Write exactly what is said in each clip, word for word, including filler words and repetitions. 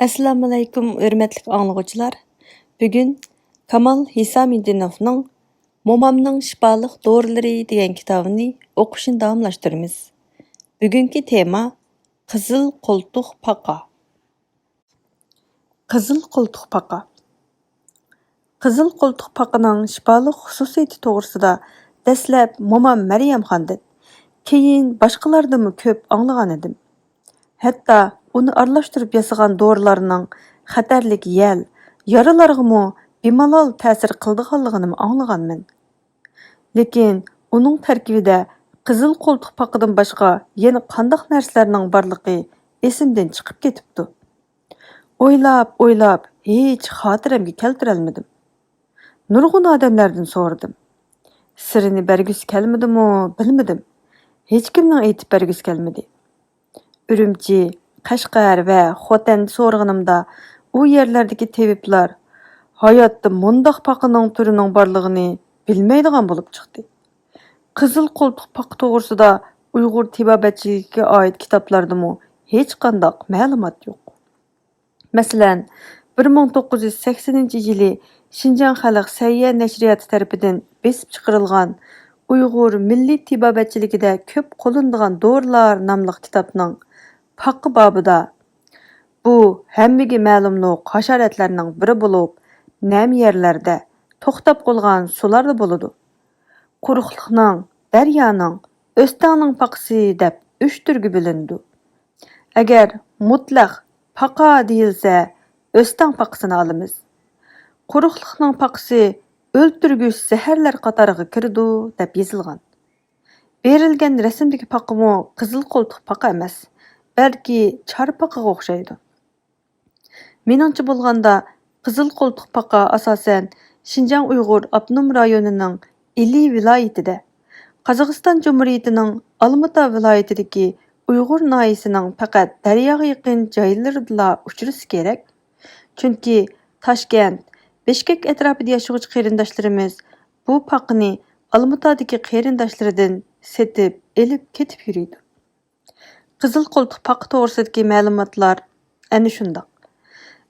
ئەسسالامۇئەلەيكۇم، ھۆرمەتلىك ئاڭلىغۇچىلار. بۈگۈن كامال ھېسامىدىنوفنىڭ مومامنىڭ شىپالىق دورىلىرى دېگەن كىتابىنى ئوقۇشنى داۋاملاشتۇرىمىز. بۈگۈنكى تېما: قىزىل قولتۇق پاقا. قىزىل قولتۇق پاقا. قىزىل قولتۇق پاقىنىڭ شىپالىق خۇسۇسىيىتى توغرىسىدا دەسلەپ مومام مەريەمخاندىن، كېيىن باشقىلاردىنمۇ كۆپ ئاڭلىغانىدىم. ھەتتا ئۇنى ئارىلاشتۇرۇپ ياسىغان دورىلارنىڭ خەتەرلىك يەل، يارىلارغىمۇ بىمالال تەسىر قىلىدىغانلىقىنىمۇ ئاڭلىغانمەن. لېكىن ئۇنىڭ تەركىبىدە قىزىل قولتۇق پاقىدىن باشقا يەنە قانداق نەرسىلەرنىڭ بارلىقى ئېسىمدىن چىقىپ كېتىپتۇ. ئويلاپ، ئويلاپ، ھېچ خاتىرەمگە كەلتۈرەلمىدىم. نۇرغۇن ئادەملەردىن سورىدىم. سىرىنى بەرگۈسى كەلمىدىمۇ، بىلمىدىم. ھېچكىمنىڭ ئېيتىپ بەرگۈسى كەلمىدى. ئۈرۈمچى، قەشقەر ۋە خوتەندە سورىغىنىمدا، ئۇ يەرلەردىكى تېبىپلار ھاياتتا مۇنداق پاقىنىڭ تۈرىنىڭ بارلىقىنى بىلمەيدىغان بولۇپ چىقتى. قىزىل قولتۇق پاقا توغرىسىدا ئۇيغۇر تېبابەتچىلىكىگە ئائىت كىتابلاردىمۇ ھېچقانداق مەلۇمات يوق. مەسىلەن، بىر مىڭ توققۇز يۈز سەكسىنىنچى يىلى شىنجاڭ خەلق سەھىيە نەشرىياتى تەرىپىدىن بېسىپ چىقىرىلغان ئۇيغۇر مىللىي تېبابەتچىلىكىدە كۆپ قوللىنىدىغان دورىلار ناملىق كىتابنىڭ پاقا بابىدا، بۇ ھەممىگە مەلۇملۇق ھاشاراتلارنىڭ بىرى بولۇپ، نەم يەرلەردە، توختاپ قالغان سۇلاردا بولىدۇ. قۇرۇقلۇقنىڭ، دەريانىڭ، ئۆستەڭنىڭ پاقىسى دەپ ئۈچ تۈرگە بۆلۈنىدۇ. ئەگەر مۇتلەق پاقا دېيىلسە، ئۆستەڭ پاقىسىنى ئالىمىز. قۇرۇقلۇقنىڭ پاقىسى ئۆلتۈرگۈچ زەھەرلەر قاتارىغا كىرىدۇ، دەپ يېزىلغان. بېرىلگەن رەسىمدىكى پاقىمۇ قىزىل قولتۇق پاقا ئەمەس، بەلكى چارپاقىغا ئوخشايدۇ. مېنىڭچە بولغاندا، قىزىل قولتۇق پاقا ئاساسەن شىنجاڭ ئۇيغۇر ئاپتونوم رايونىنىڭ ئىلى ۋىلايىتىدە، قازاقىستان جۇمھۇرىيىتىنىڭ ئالمىتا ۋىلايىتىدىكى ئۇيغۇر ناھىيىسىنىڭ پەقەت دەرياغا يېقىن جايلىرىدىلا ئۇچرىسا كېرەك. چۈنكى تاشكەنت، بىشكەك ئەتراپىدا ياشىغۇچى قېرىنداشلىرىمىز بۇ پاقىنى ئالمىتادىكى قېرىنداشلىرىدىن سېتىپ ئېلىپ كېتىپ يۈرىدۇ. قىزىل قولتۇق پاقا توغرىسىدىكى مەلۇماتلار ئەنە شۇنداق.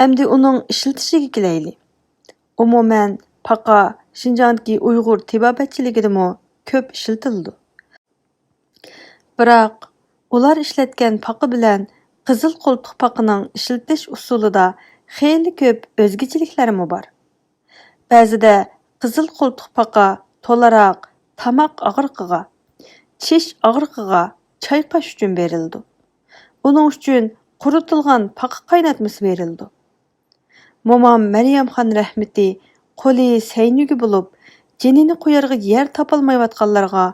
ئەمدى ئۇنىڭ ئىشلىتىشىگە كېلەيلى. ئومۇمەن، پاقا شىنجاڭدىكى ئۇيغۇر تېبابەتچىلىكىدىمۇ كۆپ ئىشلىتىلىدۇ. بىراق، ئۇلار ئىشلەتكەن پاقا بىلەن قىزىل قولتۇق پاقىنىڭ ئىشلىتىش ئۇسۇلىدا خېلى كۆپ ئۆزگىچىلىكلەرمۇ بار. بەزىدە قىزىل قولتۇق پاقا تولاراق تاماق ئاغرىقىغا، چىش ئاغرىقىغا چايقاش ئۈچۈن بېرىلىدۇ. ئۇنىڭ ئۈچۈن قۇرۇتۇلغان پاقا قايناتمىسى بېرىلىدۇ. مومام مەريەمخان رەھمىتى قولى سەينىگە بولۇپ، جېنىنى قويارغا يەر تاپالمايۋاتقانلارغا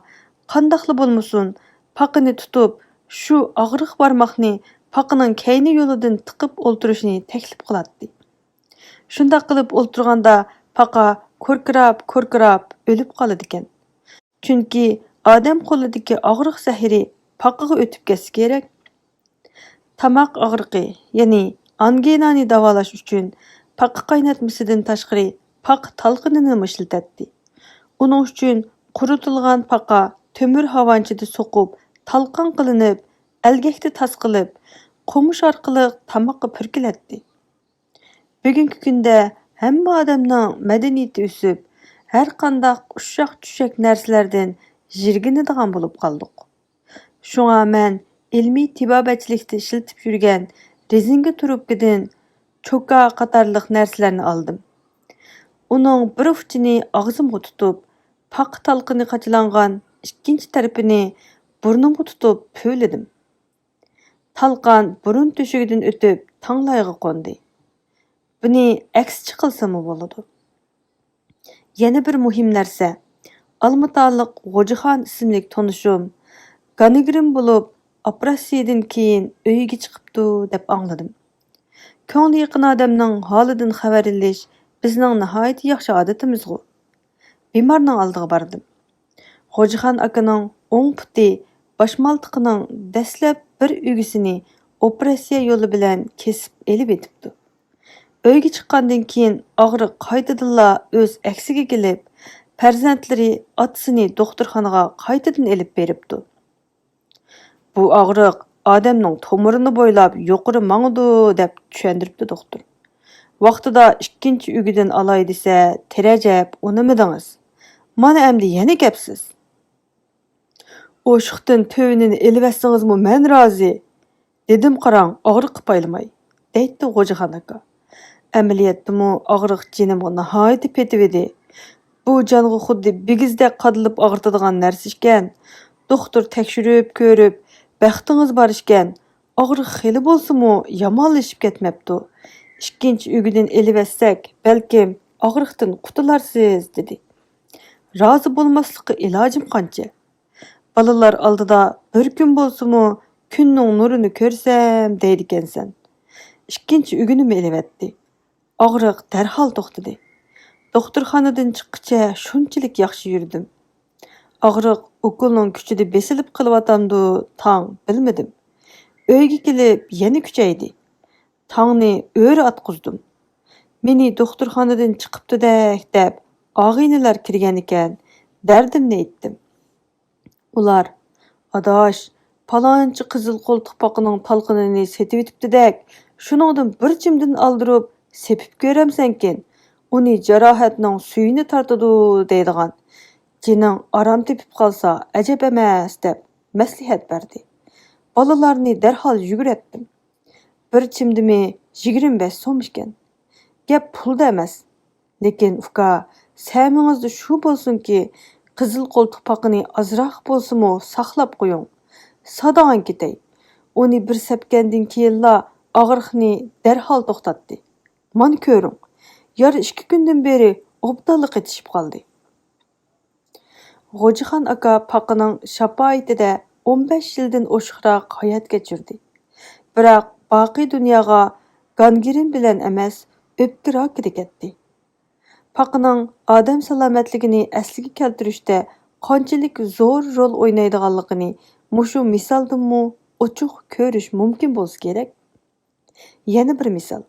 قانداقلا بولمىسۇن، پاقىنى تۇتۇپ، شۇ ئاغرىق بارماقنى پاقىنىڭ كەينى يولىدىن تىقىپ ئولتۇرۇشنى تەكلىپ قىلاتتى. شۇنداق قىلىپ ئولتۇرغاندا پاقا كوركىراپ-كوركىراپ ئۆلۈپ قالىدىكەن. چۈنكى ئادەم قولىدىكى ئاغرىق زەھىرى پاقىغا ئۆتۈپ كەتسە كېرەك. تاماق ئاغرىقى، يەنى ئانگىنانى داۋالاش ئۈچۈن پاقا قايناتمىسىدىن تاشقىرى پاقا تالقىنىنىمۇ ئىشلىتەتتى. ئۇنىڭ ئۈچۈن قۇرۇتۇلغان پاقا تۆمۈر ھاۋانچىدا سوقۇپ، تالقان قىلىنىپ، ئەلگەكتە تاس قىلىپ، قومۇش ئارقىلىق تاماققا پۈركىلەتتى. بۈگۈنكى كۈندە ھەممە ئادەمنىڭ مەدەنىيىتى ئۆسۈپ، ھەرقانداق ئۇششاق-چۈششەك نەرسىلەردىن يىرگىنىدىغان بولۇپ قالدۇق. شۇڭا مەن ئىلمىي تېبابەتچىلىكتە ئىشلىتىپ يۈرگەن رېزىنكە تۇرۇپكىدىن چوكا قاتارلىق نەرسىلەرنى ئالدىم. ئۇنىڭ بىر ئۇچىنى ئاغزىمغا تۇتۇپ، پاقا تالقىنى قاچىلانغان ئىككىنچى تەرىپىنى بۇرنۇمغا تۇتۇپ پۈۋلىدىم. تالقان بۇرۇن تۆشۈكىدىن ئۆتۈپ، تاڭلايغا قوندى. بۇنى ئەكسىچە قىلسىمۇ بولىدۇ. يەنە بىر مۇھىم نەرسە، ئالمىتالىق غوجىخان ئىسىملىك تونۇشۇم گانگرېن بولۇپ، ئوپېراتسىيىدىن كېيىن ئۆيىگە چىقىپتۇ، دەپ ئاڭلىدىم. كۆڭلى يېقىن ئادەمنىڭ ھالىدىن خەۋەر ئېلىش بىزنىڭ ناھايىتى ياخشى ئادىتىمىزغۇ. بىمارنىڭ ئالدىغا باردىم. غوجىخان ئاكىنىڭ ئوڭ پۇتى، باشمالتىقىنىڭ دەسلەپ بىر ئۈگىسىنى ئوپېراتسىيە يولى بىلەن كېسىپ ئېلىۋېتىپتۇ. ئۆيگە چىققاندىن كېيىن ئاغرىق قايتىدىنلا ئۆز ئەكسىگە كېلىپ، پەرزەنتلىرى ئاتىسىنى دوختۇرخانىغا قايتىدىن ئېلىپ بېرىپتۇ. بۇ ئاغرىق ئادەمنىڭ تومۇرىنى بويلاپ يۇقىرى ماڭىدۇ، دەپ چۈشەندۈرۈپتۇ دوختۇر. ۋاقتىدا ئىككىنچى ئۈگىدىن ئالاي دېسە، تېرەجەپ ئۇنىمىدىڭىز. مانا ئەمدى يەنە گەپسىز. ئوشۇقتىن تۆۋىنىنى ئېلىۋەتسىڭىزمۇ مەن رازى. دېدىم قاراڭ، ئاغرىققا پايلىماي، دەيتتى غوجىخان ئاكا. ئەمەلىيەتتىمۇ ئاغرىق جېنىمغا ناھايىتى پېتىۋىدى. بۇ جانغا خۇددى بىگىزدەك قادىلىپ ئاغرىتىدىغان نەرسە ئىكەن. دوختۇر تەكشۈرۈپ كۆرۈپ، بەختىڭىز بار ئىكەن، ئاغرىق خېلى بولسىمۇ يامانلىشىپ كەتمەپتۇ. ئىككىنچى ئۈگىدىن ئېلىۋەتسەك، بەلكىم ئاغرىقتىن قۇتۇلارسىز، دېدى. رازى بولماسلىققا ئىلاجىم قانچە؟ بالىلار ئالدىدا بىر كۈن بولسىمۇ كۈننىڭ نۇرىنى كۆرسەم دەيدىكەنسەن. ئىككىنچى ئۈگىنىمۇ ئېلىۋەتتى. ئاغرىق دەرھال توختىدى. دوختۇرخانىدىن چىققىچە شۇنچىلىك ياخشى يۈردۈم. ئاغرىق ئوكۇلنىڭ كۈچىدە بېسىلىپ قېلىۋاتامدۇ، تاڭ بىلمىدىم. ئۆيگە كېلىپ يەنە كۈچەيدى. تاڭنى ئۆرە ئاتقۇزدۇم. مېنى دوختۇرخانىدىن چىقىپتۇدەك دەپ، ئاغىنىلەر كىرگەنىكەن، دەردىمنى ئېيتتىم. ئۇلار، ئاداش، پالانچى قىزىل قولتۇق پاقىنىڭ تالقىنىنى سېتىۋېتىپتىدەك، شۇنىڭدىن بىر چىمدىن ئالدۇرۇپ سېپىپ كۆرەمسەنكىن، ئۇنى جاراھەتنىڭ سۈيىنى تارتىدۇ دەيدىغان. جېنىڭ ئارام تېپىپ قالسا ئەجەب ئەمەس، دەپ مەسلىھەت بەردى. بالىلارنى دەرھال يۈگۈرەتتىم. بىر چىمدىمى يىگىرمە بەش سوم ئىكەن. گەپ پۇلدا ئەمەس. لېكىن، ئۇكا، سەمىڭىزدە شۇ بولسۇنكى، قىزىل قولتۇق پاقىنى ئازراق بولسىمۇ ساقلاپ قويۇڭ. سادىغان كېتەي. ئۇنى بىر سەپكەندىن كېيىنلا ئاغرىقنى دەرھال توختاتتى. مانا كۆرۈڭ، يارا ئىككى كۈندىن بېرى ئوبدانلا قېتىشىپ قالدى. غوجىخان ئاكا پاقىنىڭ شاپائىتىدە ئون بەش يىلدىن ئوشۇقراق ھايات كەچۈردى. بىراق باقىي دۇنياغا گانگرېن بىلەن ئەمەس، ئۆپكە راكىدا كەتتى. پاقىنىڭ ئادەم سالامەتلىكىنى ئەسلىگە كەلتۈرۈشتە قانچىلىك زور رول ئوينايدىغانلىقىنى مۇشۇ مىسالدىنمۇ ئوچۇق كۆرۈش مۇمكىن بولسا كېرەك. يەنە بىر مىسال.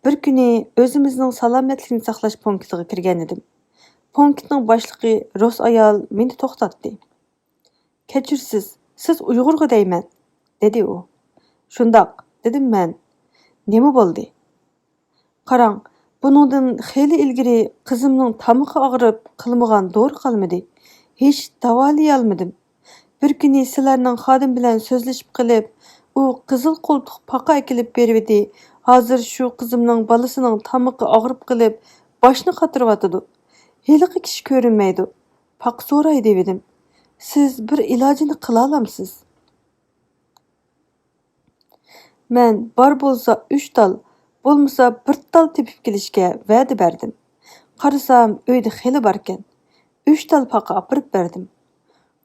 بىر كۈنى ئۆزىمىزنىڭ سالامەتلىكنى ساقلاش پونكىتىغا كىرگەنىدىم. پونكىتنىڭ باشلىقى رۇس ئايال مېنى توختاتتى. «كەچۈرسىز، سىز ئۇيغۇرغۇ دەيمەن»، دېدى ئۇ. «شۇنداق»، دېدىم مەن. «نېمە بولدى؟» «قاراڭ، بۇنىڭدىن خېلى ئىلگىرى قىزىمنىڭ تامىقى ئاغرىپ قىلمىغان دورا قالمىدى. ھېچ داۋالىيالمىدىم. بىر كۈنى سىلەرنىڭ خادىم بىلەن سۆزلىشىپ قېلىپ، ئۇ قىزىل قولتۇق پاقا ئەكېلىپ بېرىۋىدى. ھازىر شۇ قىزىمنىڭ بالىسىنىڭ تامىقى ئاغرىپ قېلىپ، باشنى قاتۇرۇۋاتىدۇ. ھېلىقى كىشى كۆرۈنمەيدۇ. پاقا سوراي دېۋىدىم. سىز بىر ئىلاجىنى قىلالامسىز؟» مەن بار بولسا ئۈچ تال، بولمىسا بىر تال تېپىپ كېلىشكە ۋەدە بەردىم. قارىسام، ئۆيدە خېلى باركەن. ئۈچ تال پاقا ئاپىرىپ بەردىم.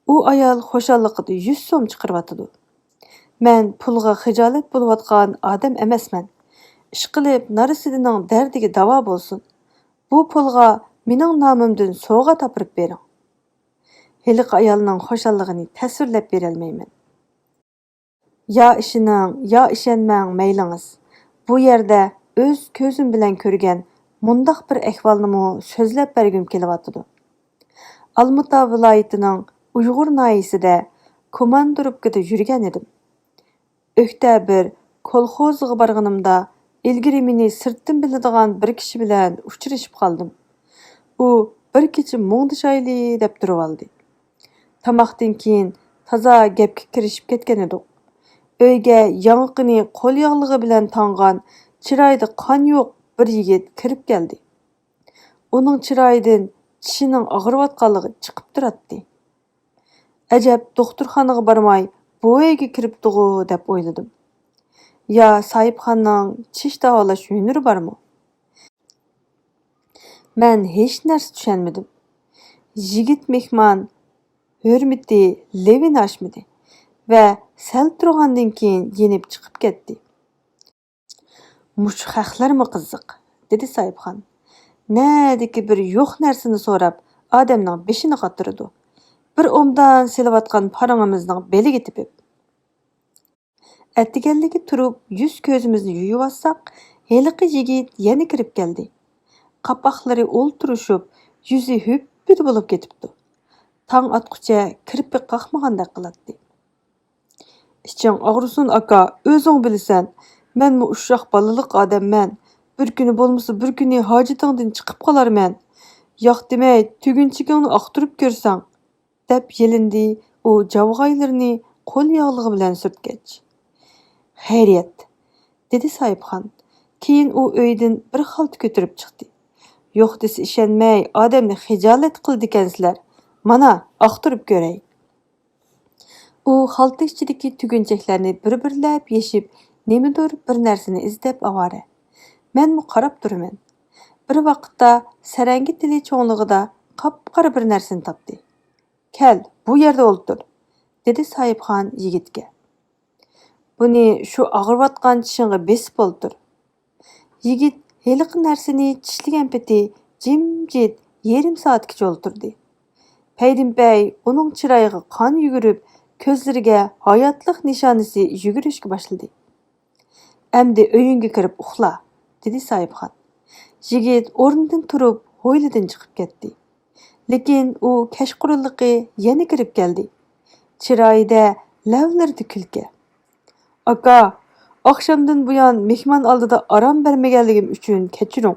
ئۇ ئايال خۇشاللىقىدا يۈز سوم چىقىرىۋاتىدۇ. مەن پۇلغا خىجالەت بولۇۋاتقان ئادەم ئەمەسمەن. ئىشقىلىپ، نارسىدىنىڭ دەردىگە داۋا بولسۇن. بۇ پۇلغا مېنىڭ نامىمدىن سوۋغات ئاپىرىپ بېرىڭ. ھېلىقى ئايالنىڭ خۇشاللىقىنى تەسۋىرلەپ بېرەلمەيمەن. يا ئىشىنىڭ، يا ئىشەنمەڭ، مەيلىڭىز. بۇ يەردە ئۆز كۆزۈم بىلەن كۆرگەن مۇنداق بىر ئەھۋالنىمۇ سۆزلەپ بەرگۈم كېلىۋاتىدۇ. ئالمۇتا ۋىلايىتىنىڭ ئۇيغۇر ناھىيىسىدە كوماندىروپكىدا يۈرگەن ئىدىم. ئۆكتەبىر كولخوزىغا بارغىنىمدا، ئىلگىرى مېنى سىرتتىن بىلىدىغان بىر كىشى بىلەن ئۇچرىشىپ قالدىم. ئۇ بىر كېچە مۇڭدىشايلى دەپ تۇرۇۋالدى. تاماقتىن كېيىن تازا گەپكە كىرىشىپ كەتكەن ئىدۇق. ئۆيگە ياڭىقىنى قول ياغلىقى بىلەن تاڭغان، چىرايىدا قان يوق بىر يىگىت كىرىپ كەلدى. ئۇنىڭ چىرايىدىن چىشىنىڭ ئاغرىۋاتقانلىقى چىقىپ تۇراتتى. ئەجەب، دوختۇرخانىغا بارماي، بۇ ئۆيگە كىرىپتىغۇ دەپ ئويلىدىم. يا ساھىبخاننىڭ چىش داۋالاش ھۈنىرى بارمۇ؟ مەن ھېچ نەرسە چۈشەنمىدىم. يىگىت مېھمان ھۆرمىتى لېۋىنى ئاشمىدى ۋە سەل تۇرغاندىن كېيىن يېنىپ چىقىپ كەتتى. «مۇشۇ خەقلەرمۇ قىزىق»، دېدى ساھىبخان. «نەدىكى بىر يوق نەرسىنى سوراپ، ئادەمنىڭ بېشىنى قاتۇرىدۇ. بىر ئومدان سېلىۋاتقان پارىڭىمىزنىڭ بېلىگە تېپىپ.» ئەتىگەنلىكى تۇرۇپ، يۈز كۆزىمىزنى يۇيۇۋاتساق، ھېلىقى يىگىت يەنە كىرىپ كەلدى. قاپاقلىرى ئولتۇرۇشۇپ، يۈزى ھۈپپىدە بولۇپ كېتىپتۇ. تاڭ ئاتقۇچە كىرپىك قاقمىغاندەك قىلاتتى. ئىچىڭ ئاغرىسۇن، ئاكا، ئۆزۈڭ بىلىسەن، مەنمۇ ئۇششاق بالىلىق ئادەممەن. بىر كۈنى بولمىسا بىر كۈنى ھاجىتىڭدىن چىقىپ قالارمەن. ياق دېمەي، تۈگۈنچىكىڭنى ئاختۇرۇپ كۆرسەڭ، دەپ يېلىندى ئۇ جاۋغايلىرىنى قول ياغلىقى بىلەن سۈرتكەچ. خەيرىيەت، دېدى ساھىبخان. كېيىن ئۇ ئۆيدىن بىر خالتا كۆتۈرۈپ چىقتى. يوق دېسە ئىشەنمەي، ئادەمنى خىجالەت قىلىدىكەنسىلەر. مانا، ئاختۇرۇپ كۆرەي. ئۇ خالتا ئىچىدىكى تۈگۈنچەكلەرنى بىر-بىرلەپ يېشىپ، نېمىدۇر بىر نەرسىنى ئىزدەپ ئاۋارە. مەنمۇ قاراپ تۇرىمەن. بىر ۋاقىتتا سەرەڭگە تىلى چوڭلۇقىدا قاپقارا بىر نەرسىنى تاپتى. كەل، بۇ يەردە ئولتۇر، دېدى ساھىبخان يىگىتكە. بۇنى شۇ ئاغرىۋاتقان چىشىڭغا بېسىپ ئولتۇر. يىگىت ھېلىقى نەرسىنى چىشلىگەن پېتى جىمجىت يېرىم سائەتكىچە ئولتۇردى. پەيدىنپەي ئۇنىڭ چىرايىغا قان يۈگۈرۈپ، كۆزلىرىگە ھاياتلىق نىشانىسى يۈگۈرۈشكە باشلىدى. ئەمدى ئۆيۈڭگە كىرىپ ئۇخلا، دېدى ساھىبخان. يىگىت ئورنىدىن تۇرۇپ ھويلىدىن چىقىپ كەتتى. لېكىن ئۇ كەچقۇرۇنلۇقى يەنە كىرىپ كەلدى. چىرايىدا، لەۋلىرىدە كۈلكە. ئاكا، ئاخشامدىن بۇيان مېھمان ئالدىدا ئارام بەرمىگەنلىكىم ئۈچۈن كەچۈرۈڭ.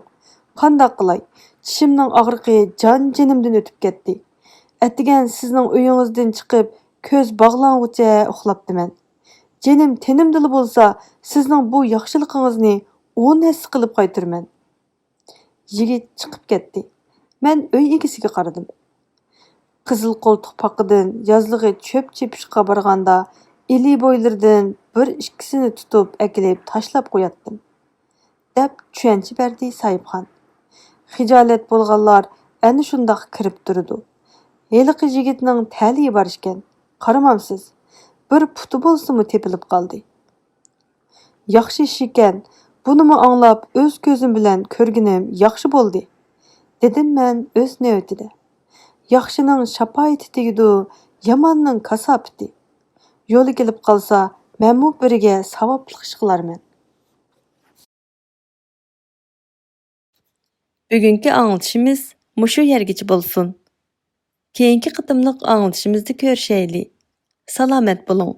قانداق قىلاي؟ چىشىمنىڭ ئاغرىقى جان-جېنىمدىن ئۆتۈپ كەتتى. ئەتىگەن سىزنىڭ ئۆيىڭىزدىن چىقىپ، كۆز باغلانغۇچە ئۇخلاپتىمەن. جېنىم تېنىمدىلا بولسا، سىزنىڭ بۇ ياخشىلىقىڭىزنى ئون ھەسسە قىلىپ قايتۇرىمەن. يىگىت چىقىپ كەتتى. مەن ئۆي ئىگىسىگە قارىدىم. قىزىل قولتۇق پاقىدىن يازلىقى چۆپ چېپىشقا بارغاندا، ئىلى بويلىرىدىن بىر ئىككىسىنى تۇتۇپ ئەكېلىپ تاشلاپ قوياتتىم، دەپ چۈشەنچە بەردى ساھىبخان. خىجالەت بولغانلار ئەنە شۇنداق كىرىپ تۇرىدۇ. ھېلىقى يىگىتنىڭ تەلىيى بار ئىكەن، قارىمامسىز؟ بىر پۇتى بولسىمۇ تېپىلىپ قالدى. ياخشى ئىش ئىكەن، بۇنىمۇ ئاڭلاپ ئۆز كۆزۈم بىلەن كۆرگىنىم ياخشى بولدى، دېدىم مەن ئۆز نۆۋىتىدە. ياخشىنىڭ شاپائىتى تېگىدۇ، ياماننىڭ كاساپىتى. يولى كېلىپ قالسا، مەنمۇ بىرگە ساۋابلىق ئىش قىلارمەن. بۈگۈنكى ئاڭلىتىشىمىز مۇشۇ يەرگىچە بولسۇن. كېيىنكى قېتىملىق ئاڭلىتىشىمىزدا كۆرۈشەيلى. سالامەت بولۇڭ.